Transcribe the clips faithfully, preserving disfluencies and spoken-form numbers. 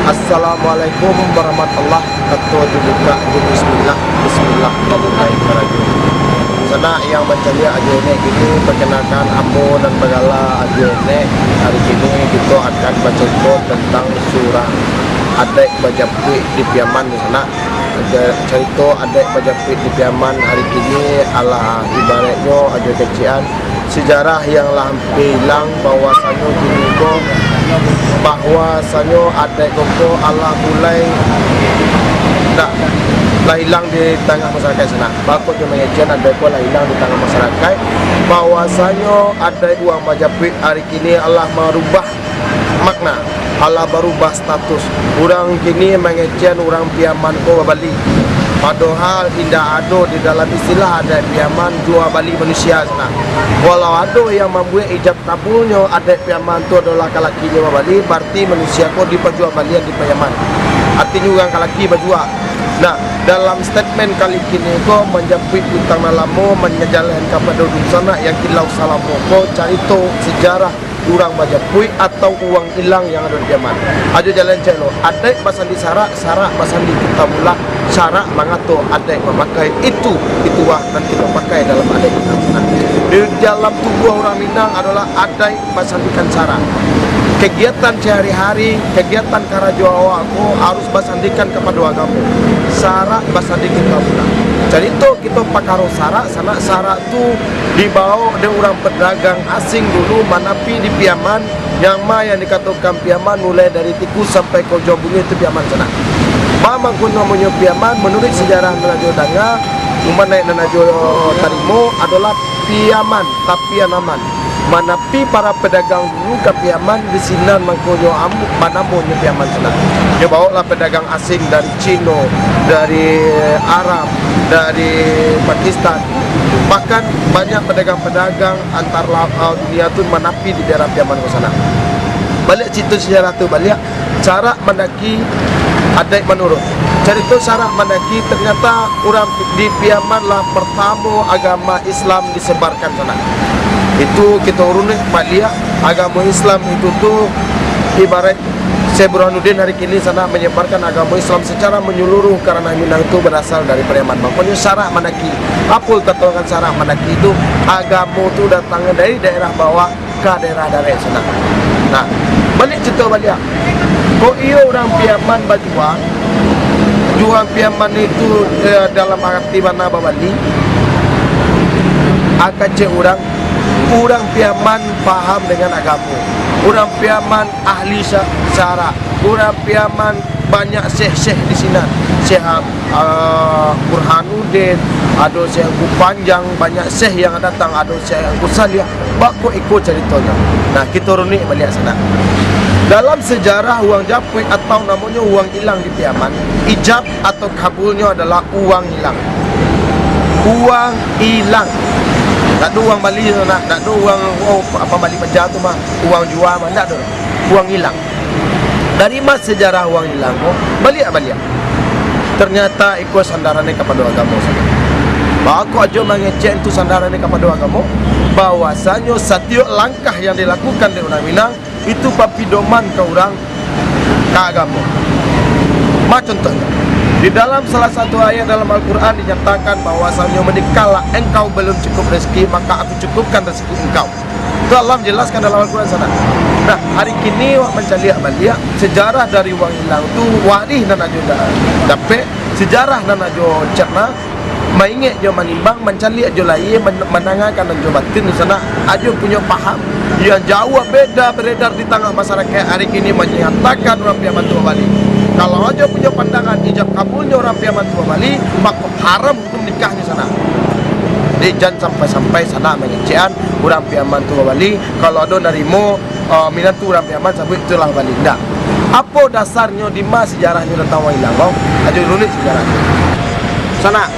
Assalamualaikum warahmatullahi wabarakatuh. Dibuka jo bismillah. Bismillah, mamulai karajo. Sanak yang mancaliak ajo nek kini, perkenalkan, ambo nan bagala Ajo Nek. Hari kini kito akan bacontoh tentang surah adaik bajapuik di Piaman, sanak. Ada carito adaik bajapuik di Piaman hari kini, alah, ibaratnyo ajo kecek an, sejarah yang lah ampia ilang, bahwasanyo kini ko, bahwasanyo adaik ko, ko alah mulai dak, lah ilang di tangah masyarakaik sanak. Bako jo mangecek an, adaik ko lah ilang di tangah masyarakaik, bahwasanyo adaik urang bajapuik hari kini alah marubah makna, alah barubah status. Urang kini mangecek an urang Piaman ko babali. Padohal indak ado di dalam istilah adaik Piaman jua bali manusia sanak. Walau ado yang mambuek ijab kabulnyo adaik Piaman tu adolah kalakinyo babali, barati manusia ko dipajuabalian di Piaman. Artinyo urang kalaki bajua. Nah, dalam statement kali kini ko manjapuik utang nan lamo, manyajalan kapado dunsanak yang kilau salamo ko carito sejarah urang bajapuik atau uang ilang yang ado di Piaman. Ajo jalan cek lo, adaik basandi sarak, sarak basandi kitabullah, sarak mangato adaik mamakai. Itu, itulah nan kito pakai dalam adaik Minang sanak. Di dalam tubuah urang Minang adolah adaik basandikan sarak. Kegiatan sehari-hari, kegiatan karajo awak ko harus basandikan kapado agamo. Sarak basandikan kitabullah. Carito kito pakaro sarak, sanak, sarak tu dibaok dek urang pedagang asing dulu manapi di Piaman, yang ma yang dikatokan Piaman, mulai dari tikus sampai ka ujuang bungih tu Piaman sanak. Ma mangko namonyo Piaman, manuruik sejarah nan ajo danga, umanaik nan ajo tarimo, adolah Piaman, tapian aman. Manapi para pedagang dulu ka Piaman, di sinan mangkonyo am-, banamonyo Piaman sanak. Nyo baoklah pedagang asing dari Cino, dari Arab, dari Pakistan. Bahkan banyak pedagang-pedagang antar la-, eh, dunia tu manapi di daerah Piaman ko sanak. Baliak carito sejarah tu baliak, sarak mandaki adaik manurun. Carito sarak mandaki, ternyata urang di Piaman lah pertamo agama Islam disebarkan sanak. Itu kito runuik baliak, agamo Islam itu tu ibarat Syekh Burhanuddin hari kini sanak menyebarkan agamo Islam secara menyeluruh, karano Minang tu berasal dari Piaman. Mangkonyo sarak mandaki. Apo katokan sarak mandaki tu? Agamo tu datang dari daerah bawah ka daerah darek sanak. Nah, baliak carito baliak. Kok iyo urang Piaman bajua, urang Piaman itu, eh, dalam arti bana babali, a kecek urang, urang Piaman paham dengan agamo. Urang Piaman ahli sa-, sarak. Urang Piaman banyak syekh-syekh di sinan. Syekh Am-, ah, Burhanuddin, ado Syekh Angku Panjang, banyak syekh yang datang, ado Syekh Angku Saliah. Bako iko caritonyo. Nah, kito runuik baliak sanak. Dalam sejarah uang japuik atau namonyo uang ilang di Piaman, ijab atau kabulnyo adalah uang ilang. Uang ilang. Ndak ado uang bali tu, nak, ndak ado uang, oh, apa bali paja tu mah, uang jua mah, ndak ado. Uang ilang. Dari ma sejarah uang ilang ko? Baliak, baliak. Ternyata iko sandarannyo kapado agamo sajo. Bako Ajo mangecek tu sandarannyo kapado agamo, bahwasanyo satiok langkah yang dilakukan dek urang Minang, itu papidoman ka urang ka agamo. Ma contohnyo, di dalam salah satu ayat dalam Al-Quran dinyatakan bahwasanyo, "Manikalah engkau belum cukup rezeki, maka Aku cukupkan rezeki engkau." Itu Allah menjelaskan dalam Al-Quran sanak. Nah, hari kini wak mancaliak baliak sejarah dari uang ilang tu, warih nan Ajo da-, dapek, sejarah nan Ajo cerna, maingek jo manimbang, mancaliak jo lahia, man-, mandangakan nan jo batin tu sanak, Ajo punyo paham yang jauah beda beredar di tangah masyarakaik hari kini, manyatakan urang Piaman tu babali. Kalau Ajo punyo pandangan ijab kabulnyo urang Piaman tu babali, mako haram hukum nikahnyo sanak. Jadi jan sampai-sampai sanak mangecek an urang Piaman tu babali, kalau ado narimo, eh, minantu urang Piaman, sabuik tu lah babali. Ndak. Apo dasarnyo, di ma sejarahnyo tantang uang ilang ko? Ajo runuik sejarah tu sanak.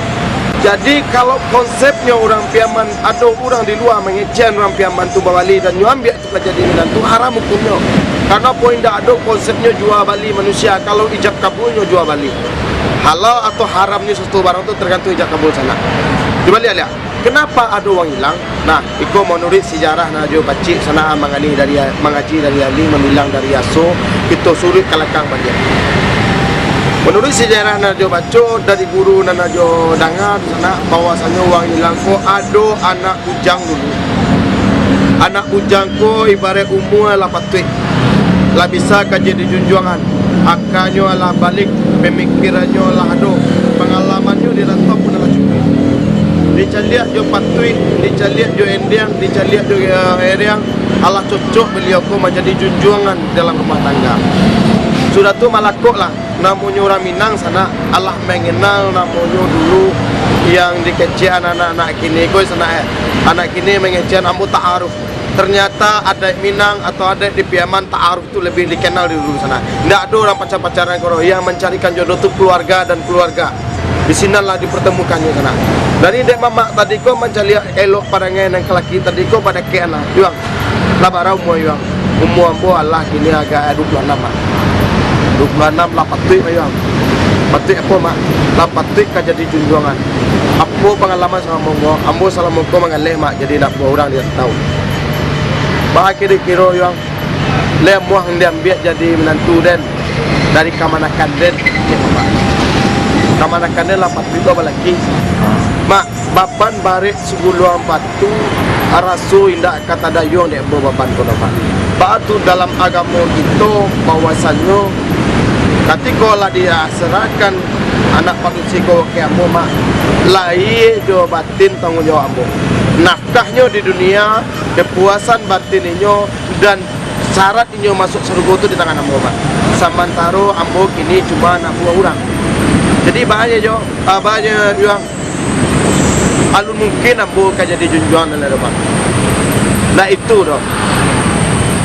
Jadi, kalau konsepnyo urang Piaman, ado urang di lua mangecek an urang Piaman tu babali dan nyo ambiak tu ka jadi minantu, haram hukumnyo. Karano apo, indak ado konsepnyo jua bali manusia, kalau ijab kabulnyo jua bali. Halal atau haramnyo sasuatu barang tu tergantung ijab kabul sanak. Cubo liek-liek. Kenapa ado urang ilang? Nah, iko manuruik sejarah nan jo pacik sanak, mangani dari, mangaji dari alim, mamilang dari aso, kito suruik ka lakang baliak. Manuruik sejarah nan jo baco dari guru nan jo danga tu sanak, bahwasanyo urang ilang ko ado anak bujang dulu. Anak bujang ko ibarat umua lah patuik, lah bisa ka jadi junjuangan, akanyo lah baliak, pamikirannyo lah ado, pangalamannyo di rantau pun lah cukuik. Dicaliak jo patuik, dicaliak jo endiang, dicaliak jo, eh, eriang, alah cocok baliau ko manjadi junjuangan dalam rumah tangga. Sudah tu malakoklah. Namonyo urang Minang sanak, alah manganal namonyo dulu yang dikecekan anak-anak kini ko sanak, eh. Anak kini mangecekan ambo ta'aruf. Ternyata adaik Minang atau adaik di Piaman, ta'aruf tu labiah dikenal di dulu sanak. Indak ado urang pacar-pacaran ko, yang mancarikan jodoh tu keluarga dan keluarga. Di sinanlah dipertemukannyo sanak. Dari dek mamak tadi ko mancaliak elok parangai nan ka laki tadi ko, badakek anak. Yuang, lah bara umua Yuang? Umua ambo alah kini agak dua puluh anam lah. Dua puluh anam lah patuik, Mak Yuang. Patuik apo, Mak? Lah patuik ka jadi junjuangan. Apo pangalaman salamo ko? Ambo salamo ko manggaleh, Mak, jadi anak buah urang di rantau. Baa kiro-kiro, Yuang? Lai amuah diambiak jadi minantu den dari kamanakan den, cek Mak. Kamanakan den lah patuik ko balaki. Mak, baban barek saguluang batu, raso indak ka tadayuang dek ambo baban ko doh, Mak. Baa tu dalam agamo kito bahwasanyo katiko lah diserahkan anak padusi ko ka ambo, Mak, lahia jo batin tangguang jawab ambo. Nafkahnyo di dunia, kapuasan batin inyo, dan syarat inyo masuak sarugo tu di tangan ambo, Mak. Samantaro ambo kini cuma anak buah urang. Jadi, baa nyo jo, ah, baa nyo, Yuang, alun mungkin ambo ka jadi junjuang nan lain, Mak. Nah, itu doh.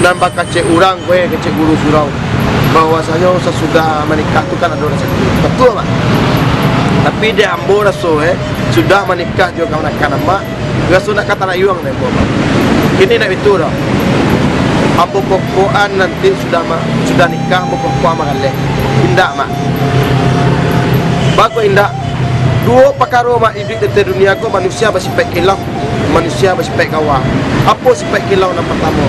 Nan bakecek urang, kue kecek guru surau, bahwasanyo sasudah manikah tu kan ado rasaki. Batua, Mak. Tapi di ambo raso, eh, sudah manikah jo kamanakan amak, raso nak ka tadayuang dek ambo, Mak. Kini ndak itu doh. Ambo kokohan nanti sudah ma-, sudah nikah, ambo kokohan manggaleh. Indak, Mak. Baa kok indak? Duo pakaro, Mak, iduik di ateh dunia ko, manusia basipaik kilau, manusia basipaik gawa. Apo sipaik kilau nan partamo?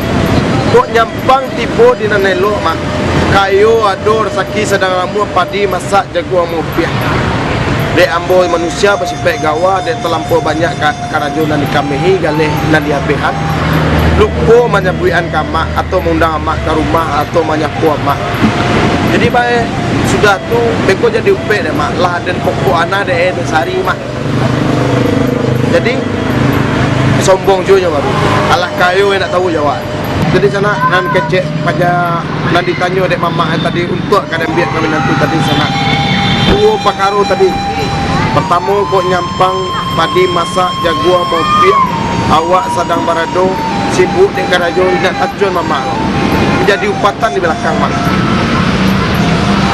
Kok nyampang tibo di nan elok, Mak. Kayo ado, rasaki sadang ramuah, padi masak, jaguang maupiah. Dek ambo manusia basipaik gawa, dek talampau banyak ka-, karajo nan dikamehi, galeh nan diabehan, lupo manyabuikan ka amak, atau maundang amak ka rumah, atau manyapo amak. Jadi, bae, sudah tu, beko jadi upek dek, Mak. Lah den pokok ana dek, eh, dek sari, Mak. Jadi, sombong juo nyo baru. Alah kayo, eh, nak tahu jawab. Jadi, sanak, nan kecek paja nan ditanyo dek mamak tadi, untuak ka diambiak ka minantu tadi, sanak. Duo pakaro tadi. Partamo, kok nyampang, padi masak, jaguang maupiah, awak sadang barado, sibuk dek karajo, indak tacuan mamak. Jadi upatan di balakang, Mak.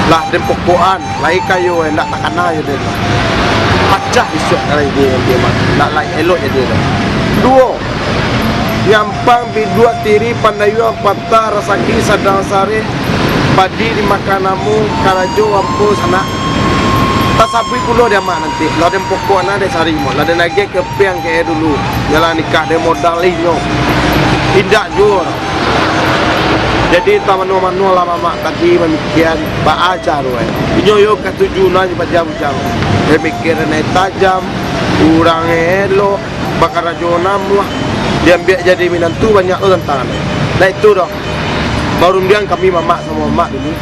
Lah, den pokokan. Lai kayo, eh, ndak takana jo den. Pacah isuak lai den, den, Mak. Ndak lai elok jo den. Duo, nyampang biduak tiri pandayuang patah rasaki sadang sareh padi dimakan amu karajo ambo sanak. Tasabuik pulo di amak nanti. Lah den pokok anak den sari mo. Lah den agiah kepiang ke dulu. Jalan nikah den modal inyo. Indak juo. Jadi, tamano-mano lah mamak tadi mamikian baa caro, eh. Inyo yo katuju nan paja bujang. Pamikiran nan tajam, urang elok, bakarajo namuah, diambiak jadi minantu banyak lo tantangan. Nah, itu doh. Barundiang kami mamak samo mamak dulu.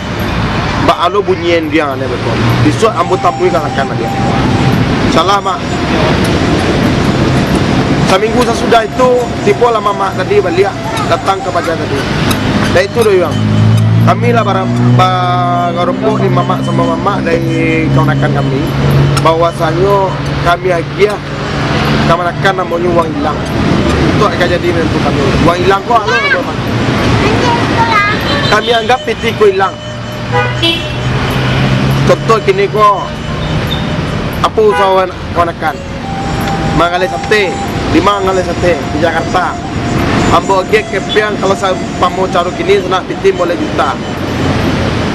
Baa lo bunyi endiang ane betul. Bisuak ambo tamui kalakan dia. Salah, Mak. Saminggu sasudah itu, tibolah mamak tadi baliak. Datang ka paja tadi. Dari itu doh, Yuang. Kami lah bara-, bagarompok di mamak samo mamak dari kamanakan kami, bahwasanyo kami agiah kamanakan namonyo uang ilang. Untuak ka jadi minantu kami. Uang ilang ko alo namo, Mak? Kami anggap pitih ko ilang. Contoh kini ko, apo usaho kamanakan? Manggaleh sate, di ma manggaleh sate? Di Jakarta. Ambo agiah kepiang, kalau saumpamo caro kini, sanak, pitih limo baleh juta.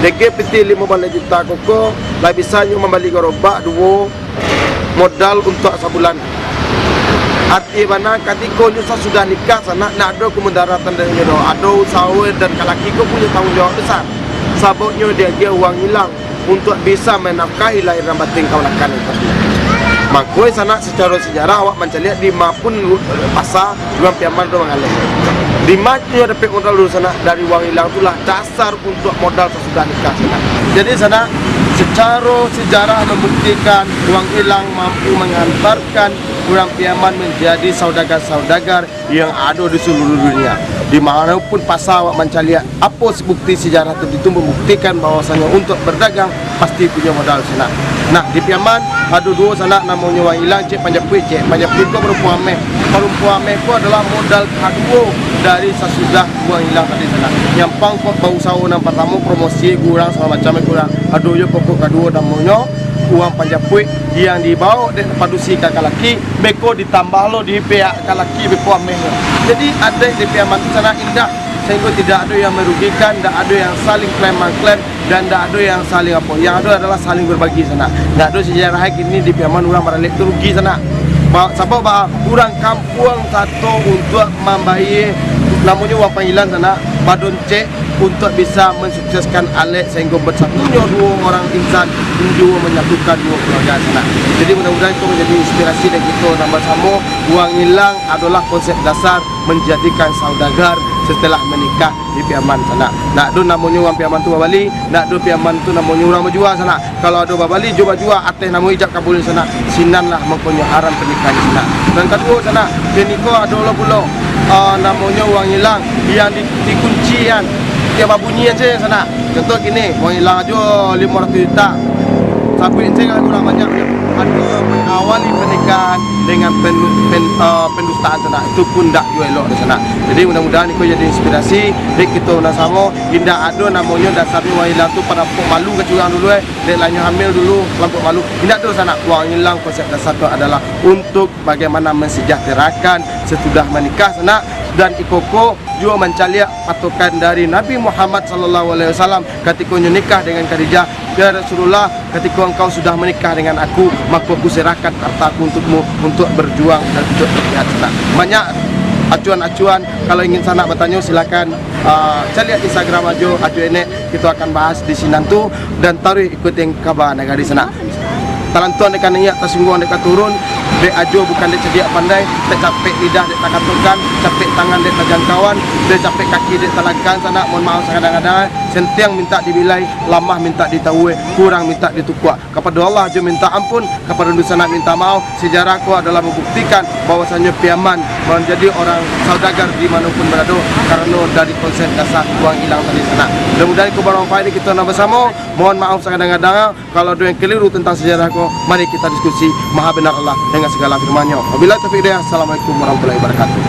Dek pitih limo baleh juta koko, lah bisa nyo mambali garobak duo modal untuak sabulan. Arti bana, katiko nyo sasudah nikah, sanak, ndak ado kamudaratan dari nyo doh. Ado usawo, dan kalaki ko punyo tanggung jawab besar. Sababnyo diagiah uang ilang untuak bisa manafkahi lahir dan batin kamanakan itu. Mako, sanak, sacaro sejarah awak mancaliak di ma pun pasa urang Piaman tu mangaleh. Di ma nyo dapek modal dulu, sanak, dari uang ilang tu lah dasar untuak modal sasudah nikah, sanak. Jadi, sanak, sacaro sejarah mambuktikan uang ilang mampu mangantarkan urang Piaman manjadi saudagar-saudagar yang ado di saluruh dunia. Di ma pun pasa awak mancaliak, apo bukti sejarah tu, itu mambuktikan bahwasanyo untuak berdagang pasti punyo modal, sanak. Nah, di Piaman ado duo, sanak, namonyo uang ilang, cek panjapuik, cek panjapuik ko barumpuang ameh. Barumpuang ameh ko adalah modal kaduo dari sasudah uang ilang tadi, sanak. Nyampang kok bausawo nan partamo, promosi kurang, sagalo macam kurang. Ado juo pokok kaduo namonyo uang panjapuik yang dibaok dek padusi ka kalaki, beko ditambah lo di pihak kalaki beko ameh lo. Jadi, adaik di Piaman tu, sanak, indah, sahinggo tidak ado yang merugikan, tidak ado yang saling klaim mangklaim, dan tidak ado yang saling apo. Yang ado adalah saling berbagi, sanak. Tidak ado sejarah kini di Piaman urang baralek tu rugi, sanak. Ba-, sabab ba-, urang kampuang sato untuak mambayia namonyo uang panggilan, sanak, badoncek untuak bisa mensukseskan alek sahinggo bersatunyo duo orang insan, juo menyatukan duo keluarga, sanak. Jadi, mudah-mudahan itu menjadi inspirasi dari kito nan basamo. Uang ilang adolah konsep dasar menjadikan saudagar setelah menikah di Piaman, sanak. Ndak ado namonyo urang Piaman tu babali, ndak ado Piaman tu namonyo urang bajua, sanak. Kalau ado babali jo bajua ateh namo ijab kabul, sanak, sinan lah mangkonyo haram panikahan, sanak. Nan kaduo, sanak, kini ko ado lo pulo, ah, namonyo uang ilang yang di-, dikunci an, yang babunyi an se, sanak. Contoh kini, uang ilang ajo limo ratuih juta. Sabuik se kalau kurang banyak, ado mangawali panikahan dengan pen-, pen-, ah, pendustaan, sanak. Itu pun ndak juo elok, sanak. Jadi, mudah-mudahan iko jadi inspirasi dek kito nan samo. Indak ado namonyo dasarnyo uang ilang tu parampok malu ka curang dulu, eh. Dek lah nyo hamil dulu, parampok malu. Indak ado, sanak. Uang ilang konsep dasar tu adalah untuk bagaimana mensejahterakan sesudah menikah, sanak. Dan iko ko juo mancaliak patokan dari Nabi Muhammad sallallahu alaihi wasallam katiko nyo nikah dengan Khadijah, "Ya Rasulullah, katiko engkau sudah menikah dengan aku, mako aku serahkan hartaku untukmu untuk berjuang dan untuk berjihad, sanak." Banyak acuan-acuan, kalau ingin sanak batanyo, silakan, ah, caliak Instagram ajo, ajo enek, kito akan bahas di sinan tu, dan taruih ikutin kaba nagari, sanak. Talantuang dek ka naiak, tasungguang dek ka turun, dek ajo bukan dek cadiak pandai, dek capek lidah dek takatokan, capek tangan dek tajangkauan, dek capek kaki dek talangkahan, sanak, mohon maaf sakadang-kadang, sentiang mintak dibilai, lamah mintak ditawua, kurang mintak ditukuak. Kapado Allah ajo mintak ampun, kapado dunsanak mintak maaf. Sejarah ko adalah mambuktikan bahwasanyo Piaman manjadi orang saudagar di mano pun barado, karano dari konsep dasar uang ilang tadi, sanak. Mudah-mudahan iko barmanfaat di kito nan basamo. Mohon maaf sakadang-kadang. Kalau ado yang keliru tentang sejarah ko, mari kita diskusi. Maha benar Allah dengan segala firman-Nyo. Wabillahi taufiq hidayah. Assalamualaikum warahmatullahi wabarakatuh.